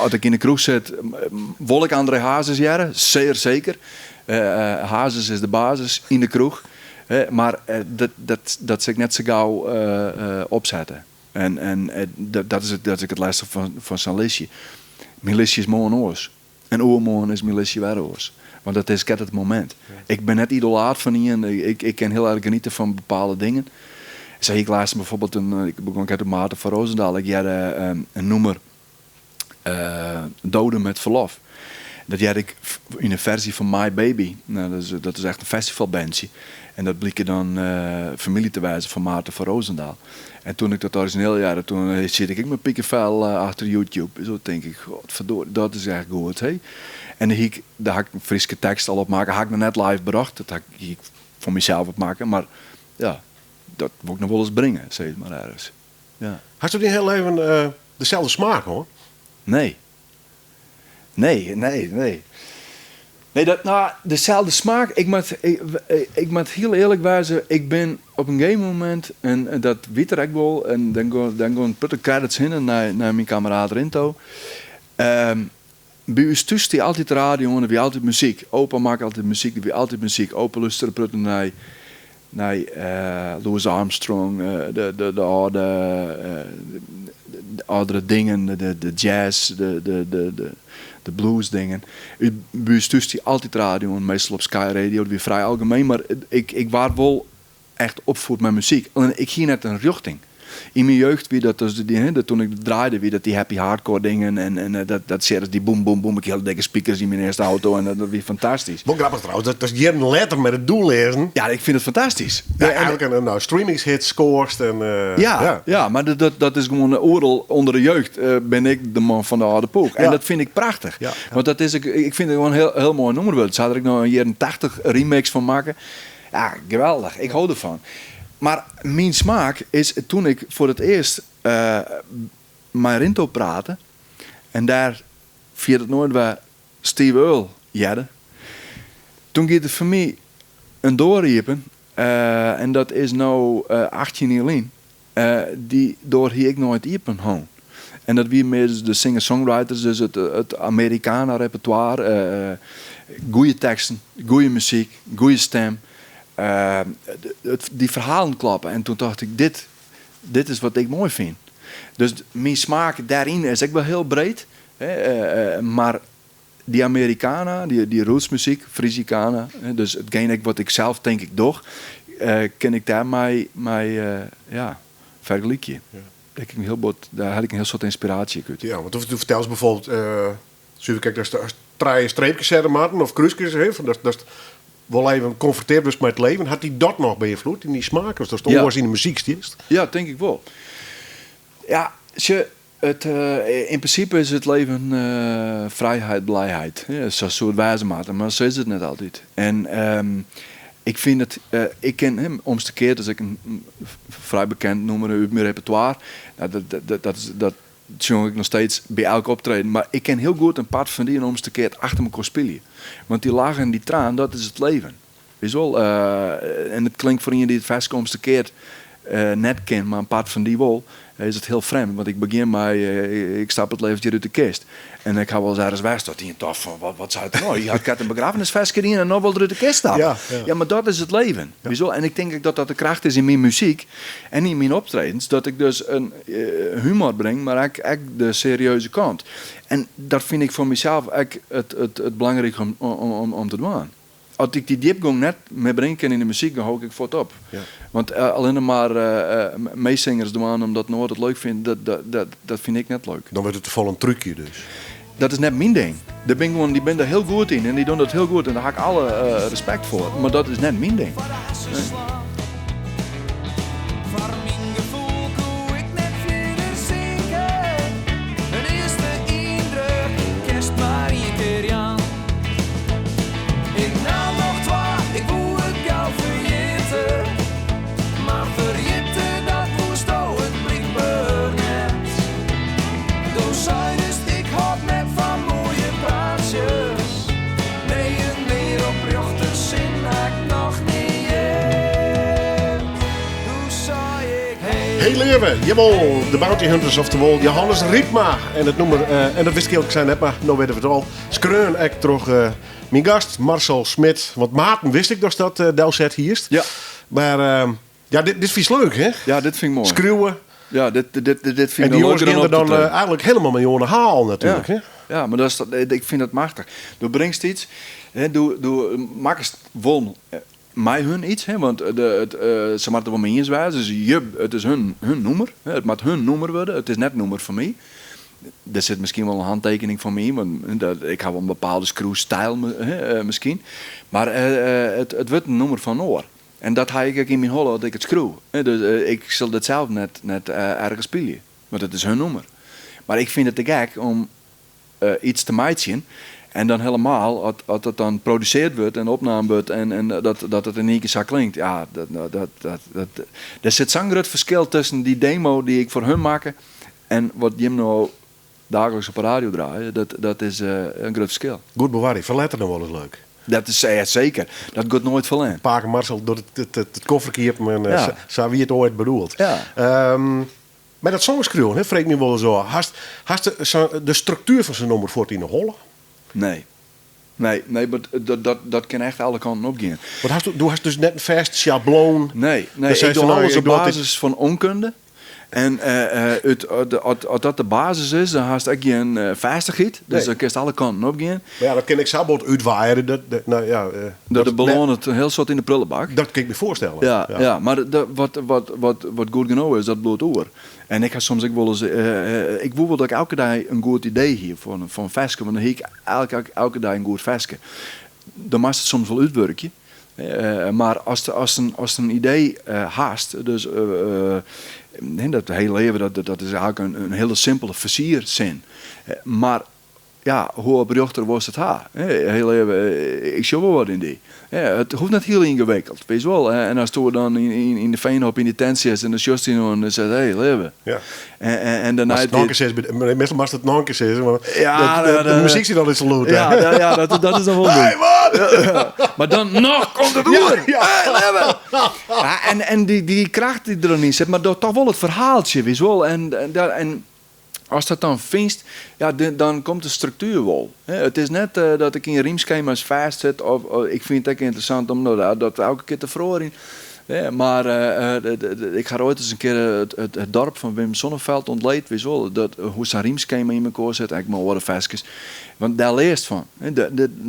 As ik yn de kroech sit, wol ik André Hazes hearre, sear seker. Hazes is de basis yn de kroech. Mar dat, dat, dat sil ik net sa gau opsette. En, en dat is, dat is ek it lêstige fan, fan sa'n listje. Myn listje is moarn oars. En oermoarn is myn listje wer oars. Want dat is krekt it momint. Ik bin net idolaat fan ien. Ik, ik kin hiel erch geniete fan bepaalde dingen. Sa hie ik lêsten bijvoorbeeld in, ik begûn krekt oer Maarten van Roosendaal. Ik hearde in nûmer Doden met verlof. Dat hearde ik yn in fersy fan My Baby. No, dat is, dat is echt in festivalbandsje. En dat bliek dan famylje te wêzen fan Maarten van Roosendaal. En toen ik dat orizjineel hearde, toen siet ik ek mei pikefel achter YouTube. Sa tink ik, godverdorie, dat is echt goed. Hè? En dan hie ik, dêr ha ik in Fryske tekst al op makke. Ha ik noch net live brocht. Dat ha ik, hie ik foar mysels opmakke. Mar ja, dat wol ik noch wolris bringe, sis mar ergens. Ja. Hast dyn hiele leven deselde smaak hân? Nee. Nee, nee, nee. Nee, dat, nou, deselde smaak. Ik moat, ik, ik moat hiel earlik wêze, ik bin op in gegeven momint, en dat wit er ek wol, en dan gean dan gean in protte credits hinne nei, nei myn kammeraat Rinto. By ús thús stie altyd de radio oan, der wie altyd muzyk. Opa makke altyd muzyk, der wie altyd muzyk. Opa lústere protte nei, nei Louis Armstrong, de, de, de âlde, de âldere dingen, de, de jazz, de, de, de, de, de blues dingen. By ús thús stie altyd radio oan, meastal op Sky Radio, dat wie frij algemeen, mar ik, ik waard wol echt opfoed mei muzyk. Allinnich ik hie net in rjochting. Yn myn jeugd wie dat dus, die, toen ik draaide, wie dat dy happy hardcore dingen en, en dat, dat series die boem, boem, boem. Ik hie hiele dikke speakers yn myn earste auto en dat, dat wie fantastysk. Wol grappich trouwens, dat is jierren letter mei de Doelleazen. Ja, ik fyn it fantastysk. Ja, eigenlik in, nou, streamingshit scoarst en ja, ja. Ja, mar dat, dat, dat is gewoan oeral ûnder de jeugd bin ik de man fan de âlde pûk. En dat fyn ik prachtich. Ja, ja. Want dat is, ik, ik fyn it gewoan hiel, hiel moai nûmer wurden. Se ha der ek noch in jierren 80 remix fan makke. Ja, geweldich. Ik hou derfan. Mar myn smaak is toen ik foar it earst mei Rinto prate en dêr ferjit it noait wer Steve Earle hearde, toen gie der foar my in doar iepen en dat is no 18 jier lyn. Dy doar hie ik noait iepen hân. En dat wie mear de singer-songwriters, dus it Americana-repertoire. Goeie teksten, goeie muzyk, goeie stim. Dy ferhalen kloppen. En toen tocht ik, dit, dit is wat ik moai fyn. Dus myn smaak dêryn is ek wol hiel breed. Mar dy Americana, dy rootsmuzyk, Frisicana, dus itgene ek wat ik sels tink ik doch, kin ik dêrmei mei, ja, fergelykje. Dêr kin ik hiel bot, dêr helje ik in hiel soad ynspiraasje ek út. Ja, want do fertelst bijvoorbeeld, suver krekt datst ast trije streepkes sette moatten of krúskes, hè, fan datst, datst wol even konfrontearre wurdst mei it leven. Hat dy dat noch beynfloed yn dyn smaak, of datst oars yn de muzyk stiest? Ja, tink ik wol. Ja, sjoch, It, yn prinsipe is it leven frijheid, blijheid. Sa soe it wêze moatte, mar sa is it net altyd. En ik fyn it, ik kin Omste Keard is ek in frij bekend nûmer út myn repertoire. Dat, dat, dat, dat sjong ik noch steeds by elk optreden. Mar ik kin hiel goed in part fan dy en Omste Keard achter mekoar spylje. Want dy lach en dy traan, dat is it leven. Witst wol, en it klinkt foar ien dy't it ferske Omste Keard net ken, mar in part fan dy wol, is it hiel frjemd. Want ik begjin mei ik stap it levertje út de kist. En ik ha wolris ergens west dat ien tocht fan wat seit er no? Hy hat krekt in begraffenisferske dien en no wol er út de kist stappe. Ja, ja. Ja, mar dat is it leven. Witst wol? En ik tink ek dat dat de kracht is yn myn muzyk en yn myn optredens, dat ik dus in humor bring, mar ek, ek de serieuze kant. En dat fyn ik foar mysels ek it, it, it belangrike om, om, om te dwaan. As ik dy djipgong net mear bringe kin yn de muzyk, dan hou ik ek fuort op. Want allinne mar meesingers dwaan omdat in oar it leuk fynt, dat fyn ik net leuk. Dan wurdt it te folle in trúkje dus. Dat is net myn ding. Der bin gewoan, dy binne der hiel goed yn en dy dogge dat hiel goed en dêr ha ik alle respekt foar. Mar dat is net myn ding. Nee. Foar myn gefoel koe ik net fierder sinke. In earste yndruk kinst mar ien kear jaan. Ik naam noch twa, ik woe it gau ferjitte. Mar ferjitte, dat woesto it blykber net. Do seidest, ik hâld net fan moaie praatsjes. Nee, in mear oprjochte sin ha ik noch nea heard. Doe sei ik, hey. Hey leave, jawol, de Bounty Hunters, oftewol Johannes Rypma. En it nûmer, en dat wist ik earlik sein net, mar no witte we it al. Skreaun ek troch myn gast Marcel Smit. Want Maarten wist ik datst dat delset hiest. Ja. Mar ja, dit, dit fynst leuk, hè? Ja, dit fyn ik moai. Skriuwe. Ja, dit, dit, dit, dit fyn En ik dy noch jonges leuker gean dan der op te dan treden. eigenlik hielendal mei oan de haal natuerlik, Ja. hè? Ja, mar dat is, ik fyn dat machtich. Do bringst iets, hè, do, do makkest wol mei hun iets, hè, want de, it, se moatte it wol mei iens wêze. Dus je, it is hun, hun nûmer, hè, it moat hun nûmer wurde, it is net nûmer fan my. Der sit miskien wol in hantekening fan my yn, want dat, ik ha wol in bepaalde skriuwstyl, hè, miskien. Mar it, it wurdt in nûmer fan in oar. En dat ha ik ek yn myn holle as ik it skriuw. Dus ik sil dit sels net, net ergens spylje, want it is hun nûmer. Mar ik fyn it te gek om iets te meitsjen en dan helemaal as, as it dan produseard wurdt en opnaam wurdt en, en dat, dat it yn ien kear sa klinkt. Ja, dat, dat, dat, dat, der sit sa'n grut ferskil tusken dy demo dy't ik foar hun makke en wat jim no daagliks op de radio draaie, dat is in grut ferskil. Goed bewarje, foar letter noch wolris leuk. Dat is seker. Dat giet noait ferlern. Pake Marcel docht it kofferke iepen en sa wie it oait bedoeld. Mar dat songskriuwen, hè, freegje ik my wolris ôf. Hast de struktuer fan sa'n nûmer fuort yn 'e holle? Nee. Nee, nee, mar dat kin echt alle kanten op gean. Want do hast dus net in fêst sjabloon? Nee, nee, ik doch alles op basis fan onkunde. En as dat de basis is, dan hast ek gjin fêstichheid. Dus dan kinst alle kanten op gean. Mar ja, dat kin ek sa bot útwaaie. Dat, no ja, dat belânet in hiel soad yn de prullenbak. Dat kin ik my foarstelle. Ja, ja, mar wat goed genôch is, dat bliuwt oer. En ik ha soms ek wolris, ik woe wol dat ik elke dei in goed idee hie foar in ferske, want dan hie ik elke, elke dei in goed ferske. Dan moatst it soms wol útwurkje. Mar ast in idee hast, dus dat hiel leave, dat is eigentlik in hiele simpele fersiersin. Mar ja, hoe oprjochter wolst it ha? Hiel leave, ik sjoch wol wat yn dy. It hoecht net hiel yngewikkeld, witst wol. En asto dan yn de Veenhoop yn dy tent sitst en dan sjochst dy oan en dan seist, hé, leave. Ja. En dêrnei Moatst it noch in kear sizze, meastal moatst it noch in kear sizze, want de muzyk sit altyd sa lûd. Ja, ja, dat is dan wol Hey, man! Mar dan noch komt it oer! Hey, leave! Ja, en dy kracht dy't der dan yn sit, mar toch wol it ferhaaltsje, witst wol. En Ast dat dan fynst, ja, dan komt de struktuer wol. It is net dat ik yn rymskema's fêst sit of ik fyn it ek ynteressant om dat elke kear te feroarjen. Mar ik ha oait ris in kear it dorp fan Wim Sonneveld ûntleed, witst wol, hoe sa'n rymskema yn mekoar sit, ek mei oare ferskes. Want dêr learst fan.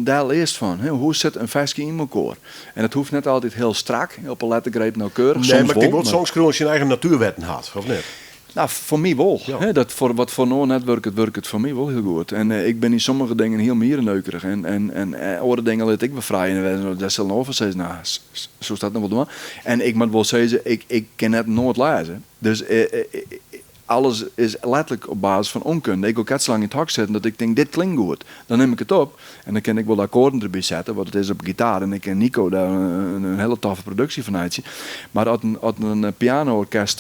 Dêr learst fan. Hoe sit in ferske yn mekoar? En dat hoecht net altyd hiel strak, op 'e lettergreep nauwkeurich, Nee, soms mar ik tink wol. wol dat songskriuwen syn eigen natuerwetten hat, of net? Nou, foar my wol. Dat foar, wat foar in oar net wurket, wurket foar my wol hiel goed. En ik bin yn sommige dingen hiel miereneukerich. En oare dingen lit ik wer frij. En dêr sil in oar fan sizze, nou, soest dat noch wol dwaan? En ik moat wol sizze, ik kin net noat lêze. Dus alles is letterlik op basis fan onkunde. Ik ha net sa lang yn it hok sitten dat ik tink, dit klinkt goed. Dan nim ik it op en dan kin ik wol de akkoarden derby sette, wat it is op gitaar. En ik en Nico dêr in hiele toffe produksje fan meitsje. Mar as in, as in piano-orkest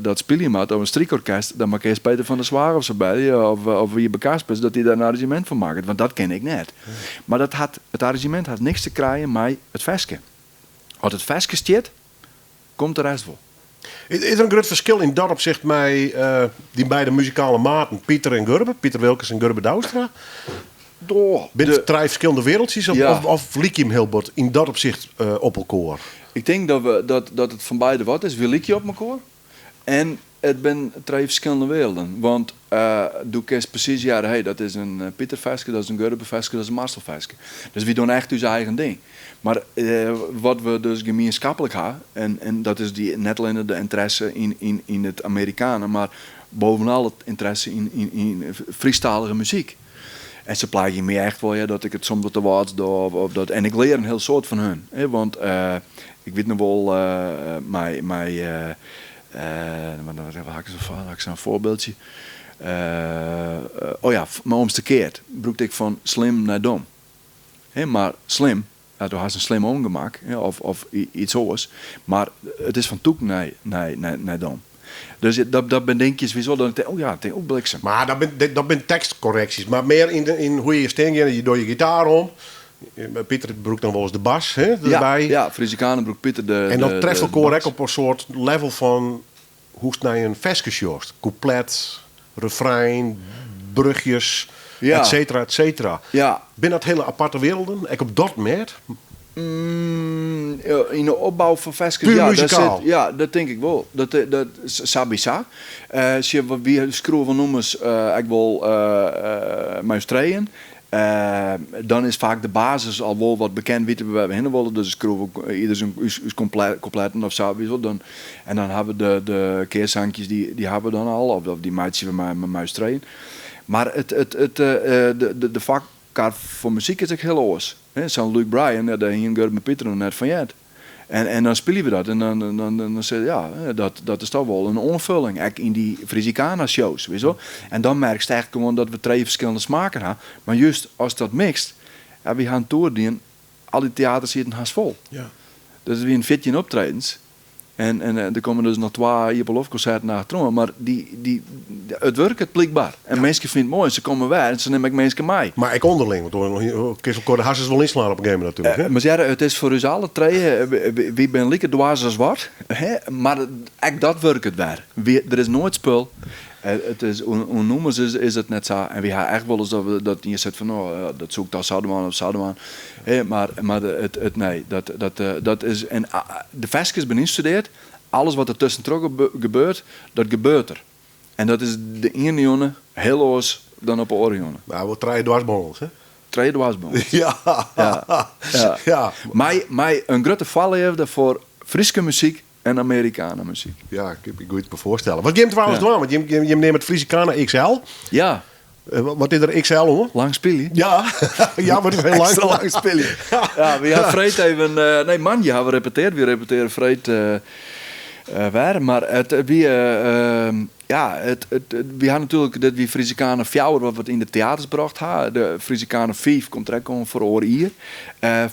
dat spylje moat, of in strykorkest, dan moat ik earst Peter van der Zwaag of sa belje, of Wiebe Kaspers, dat dy dêr in arranzjemint fan makket, want dat kin ik net. Mar dat hat, it arranzjemint hat niks te krijen mei it ferske. As it ferske stiet, komt de rest wol. Is der in grut ferskil yn dat opsicht mei dyn beide muzikale maten Pieter en Gurbe, Pieter Wilkens en Gurbe Douwstra? Binne it trije ferskillende wereldsjes of lykje jim hiel bot yn dat opsicht op elkoar? Ik tink dat it fan beide wat is. Wy lykje op mekoar en it binne trije ferskillende werelden. Want do kinst presys hearre, hey, dat is in Pieter-ferske, dat is in Gurbe-ferske, dat is in Marcel-ferske. Dus wy dogge echt ús eigen ding. Mar wat we dus gemienskaplik ha, en dat is dy net allinne de ynteresse yn it Americana, mar bovenal it ynteresse yn Frysktalige muzyk. En se plaagje my echt wol, ja, dat ik it soms wat te Wâlds doch of dat, en ik lear in hiel soad fan hun. Hè, want ik wit noch wol mei wat ha ik sa'n foarbyldje? Oh ja, mei Omste Keard brûkte ik fan slim nei dom. Hè, mar slim, ja, do hast in slim ûngemak, hè, of iets oars, mar it is fan tûk nei dom. Dus dat binne dinkjes witst wol, dan tink ik, oh ja, tink, oh bliksem. Mar dat binne tekstkorreksjes, mar mear yn hoe je stean gean, je dogge je gitaar om. Pieter brûkt dan wolris de bas, hè, derby. Ja, ja, Frisicana brûkt Pieter de En dan trefst elkoar bas. ek op in soart level fan hoe'tst nei in ferske sjochst. Kûplet, refrein, bruchjes, et cetera, et cetera. Binne dat hiele aparte werelden, ek op dat mêd? Yn de opbou fan ferskes, Puer ja, daar muzikaal. sit, ja, dat tink ik wol. Dat sabysa. Sjoch, wy skriuwe wol nûmers ek wol mei ús trijen. Dan is faak de basis al wol wat bekend, witte we wêr't we hinne wolle. Dus skriuwe we ieder syn ús kompletten of sa, witst wol. Dan, en dan hawwe we de kearsankjes, dy hawwe we dan al, of dy meitsje we mei ús trijen. Mar de foarkar foar muzyk is ek hiel oars. Sa'n Luke Bryan, ja, dêr hiene Gurbe en Pieter noch net fan heard. En dan spylje we dat en dan sizze ja, dat is toch wol in oanfulling, ek yn dy Frisicana-shows, witst wol. En dan merkst echt gewoan dat we trije ferskillende smaken ha. Mar just as dat mixt, ja, wy ha in toer dien, al dy teaters sieten hast fol. Dus it wienen 14 optredens. En, en der komme dus noch twa iepenloftkonserten achteroan. Mar dy, dy, it wurket blykber. En minsken fine it moai en se komme wer en se nimme ek minsken mei. Mar ek ûnderling, want dan kinst elkoar de harsens wol ynslaan op in gegeven momint natuerlik. Mar hearre, it is foar ús alle trije, wy binne like dwaas as wat, hè, mar ek dat wurket wer. Wy, der is noait spul. It is, oer nûmers is it net sa. En wy ha echt wolris dat we, dat ien seit fan, no, dat soe ik dan sa dwaan of sa dwaan. Hè, mar, mar it, it, nee, dat, dat, dat is, en de ferskes binne ynstudeard. Alles wat der tuskentroch gebeurt, dat gebeurt der. En dat is de iene jûn hiel oars dan op de oare jûn. Nou, wol trije dwarsbongels, hè? Trije dwarsbongels. Ja. Ja. Ja. Ja. Mei in grutte foarleafde foar Fryske muzyk en Amerikana-muzyk. Ja, ik kin my goed foarstelle. Wat jim trouwens dwaan, want jim neame it Frisicana XL. Ja. Wat is der XL oan? Lang spylje. Ja, ja, wat is heel lang. Ekstra lang spylje. Ja, wy ha freed even, nee, moandei ha we repeteard. Wy repeteare freed wer. Mar it wie, ja, it, it, wy ha natuerlik, dit wie Frisicana fjouwer wat we yn de teaters brocht ha. De Frisicana fiif komt der ek oan foar oar jier.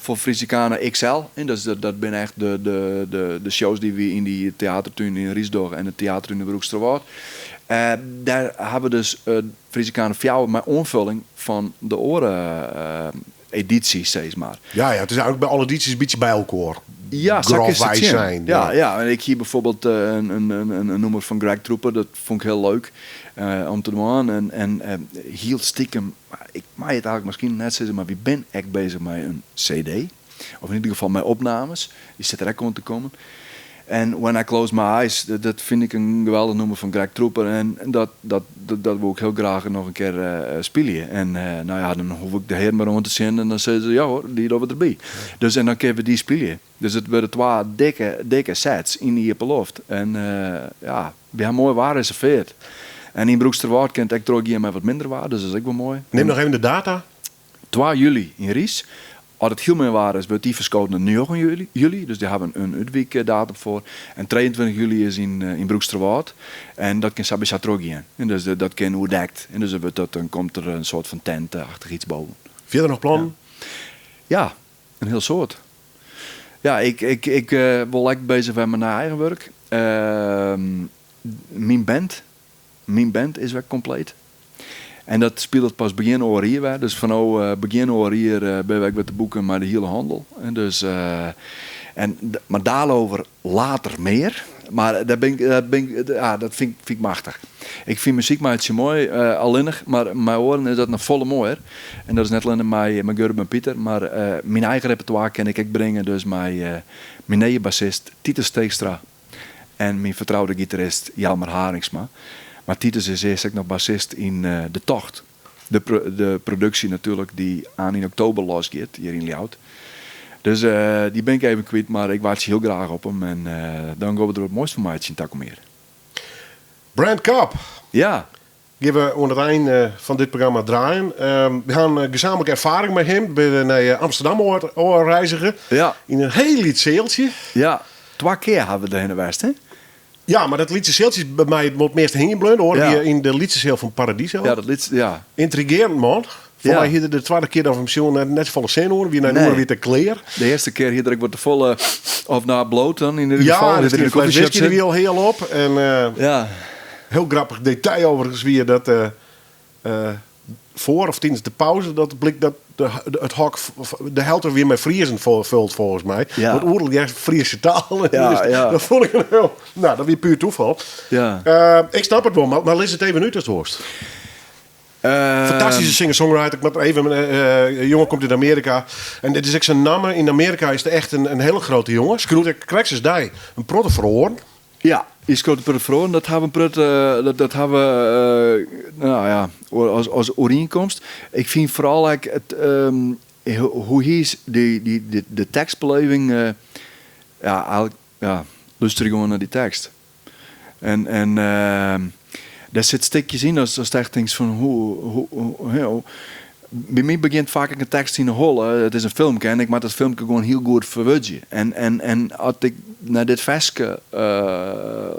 Foar Frisicana XL, en dat is, dat binne echt de, de, de, de shows dy't wy yn dy teatertún yn Riis dogge en de teatertún yn Broeksterwâld. Dêr ha we dus Frisicana fjouwer mei oanfulling fan de oare edysjes, sis mar. Ja, ja, it is eigentlik by alle edysjes in bytsje by elkoar. Ja, sa kinst it Grofwei sjen. sein, Ja, ja. ja, en ik hie byfoarbyld in nûmer fan Greg Trooper, dat fûn ik hiel leuk om te dwaan. En hiel stikem, ik mei it eigentlik miskien net sizze, mar wy binne ek bezich mei in CD. Of yn ieder gefal mei opnames. Dy sit der ek oan te kommen. En When I Close My Eyes, dat fyn ik in geweldich nûmer fan Greg Trooper. En dat, dat, dat wol ik hiel graach noch in kear spylje. En no ja, dan hoech ik de hearen mar oan te sjen en dan sizze se, ja hoor, dy dogge we derby. Dus en dan kinne we dy spylje. Dus it wurde twa dikke, dikke sets yn de iepen loft. En ja, wy ha moai waar reserveard. En yn Broeksterwâld kin it ek trochgean mei wat minder waar, dus dat is ek wol moai. Nim noch even de data. Twa july yn Riis. As it hiel min waar is, wurdt dy ferskood nei njoggen july. Dus dêr hawwe we in útwykdatum foar. En trijeentweintich july is yn Broeksterwâld. En dat kin sabysa trochgean. En dus dat kin oerdekt. En dus wurdt dat, dan komt der in soart fan tent-achtich iets boven. Fierder noch plannen? Ja, in hiel soad. Ja, ik wol ek bezich wer mei nij eigen wurk. Myn band. Myn band is wer kompleet. En dat spilet pas begjin oar jier wer. Dus fan no begjin oar jier binne we ek wer te boeken mei de hiele hannel. En dus, en, mar daarover later mear. Mar dêr bin ik, dêr bin ik, ja, dat fyn ik, fyn ik machtich. Ik fyn muzyk meitsje moai, allinnich, mar mei oaren is dat noch folle moaier. En dat is net allinnich mei Gurbe en Pieter, mar myn eigen repertoire kin ik ek bringe dus mei myn nije bassist Titus Steegstra. En myn fertroude gitarist Jelmer Haringsma. Mar Titus is earst ek noch bassist yn De Tocht. De de produksje natuerlik dy't aan yn oktober losgiet hjir yn Ljouwert. Dus dy bin ik even kwyt, mar ik wachtsje hiel graach op him en dan gean we der wat moais fan meitsjen takom jier. Brent Cobb. Ja. Gean we oan it ein fan dit programma draaien. We ha in gezamenlijke erfaring mei him. We binne nei Amsterdam ôfreizige. Ja. Yn in hiel lyts sealtsje. Ja, twa kear ha we derhinne west, hè? Ja, mar dat lytse sealtsje is by my wol it meast hingjen bleaun. De oare Ja. wie yn de lytse seal fan Paradiso. Ja, dat lytse, ja. Yntrigearend, man. Foar Ja. my hie er de twadde kear dat we him sjoen net, net safolle sin oan. Wie nei in Nee. oere wie it klear. De earste kear hie er ek wat te folle, of na bloot dan yn ieder Ja, gefal. dus Hie er die yn de fles coffeeshop whisky der wie sitten. al hiel op. En Ja. Heel grappich detail overigens wie dat foar of tidens de pauze dat blykt dat de, it hok de helte wie mei Friezen fuld folgens my. Ja. Want oeral hearst Friese taal. Ja, Dus ja. Dat fûn ik in hiel, nou, dat wie puer tafal. Ja. Ik snap it wol, mar lis it even út as wolst. Fantastyske singer-songwriter. Ik moat even, in jonge komt út Amearika. En dit is ek syn namme. Yn Amearika is it echt in hiele grutte jonge. Skriuwt ek krekt as dy in protte feroaren. Ja, dy skriuwt in protte feroaren. Dat hawwe in protte, dat, dat hawwe, nou ja, as, as oerienkomst. Ik fyn foaral ek it, hoe hy is, dy, dy, dy, de tekstbeleving, ja, eigentlik, ja, lústerje gewoan nei dy tekst. En, en dêr sit stikjes yn as, ast echt tinkst fan hoe, hoe, hoe, hè, hoe, by my begjint faak ek in tekst yn 'e holle. It is in filmke en ik moat dat filmke gewoan hiel goed ferwurdzje. En, en, en as ik nei dit ferske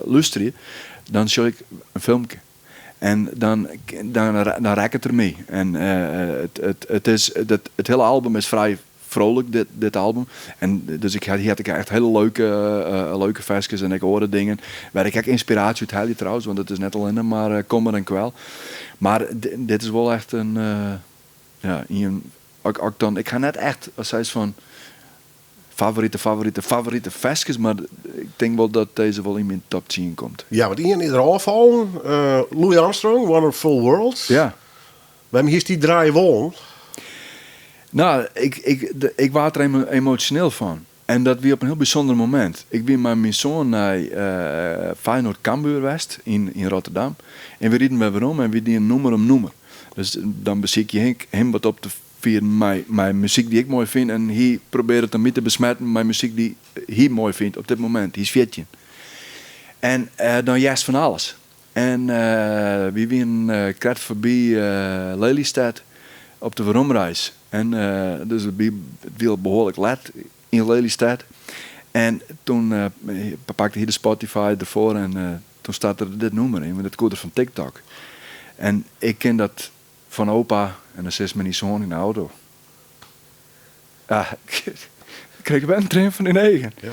lústerje, dan sjoch ik in filmke. En dan, dan, dan rekket er my. En it, it, it is, dat, it hiele album is frij vrolijk, dit album. En dus ik had ik echt hele leuke ferskes en ek oare dingen. Wêr ik ek ynspiraasje út helje trouwens, want it is net allinnich mar kommer en kwel. Mar dit is wol echt in, ja, ien, ek dan, ik ha net echt, as seist fan, favorite, favorite, favorite ferskes, mar ik tink wol dat dizze wol yn myn top 10 komt. Ja, want ien is der ôffallen. Louis Armstrong, Wonderful World. Ja. Wêrom hiest dy draaie wollen? Nou, ik waard der emosjoneel fan. En dat wie op in hiel bysûnder momint. Ik wie mei myn soan nei Feyenoord Cambuur west yn Rotterdam. En we riden wer werom en we dienen nûmer om nûmer. Dus dan besykje ik him wat op te fieden mei muzyk dy't ik moai fyn. En hy probearret dan my te besmetten mei muzyk dy't hy moai fynt op dit momint. Hy is 14. En dan hearst fan alles. En wy wienen krekt foarby Lelystêd op de weromreis. En dus it wie al behoarlik let yn Lelystêd. En toen pakte hy de Spotify derfoar en toen starte er dit nûmer yn, want dat koe er fan TikTok. En ik ken dat fan opa en dan sitst mei dyn soan yn de auto. Ja, ik kreeg wer in traan fan dyn eagen. Ja.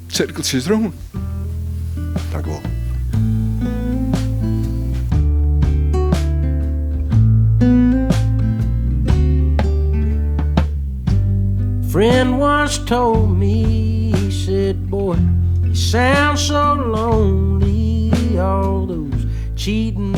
Sirkeltsjes rûn. Dank wol. Friend once told me, he said, boy, you sound so lonely, all those cheating.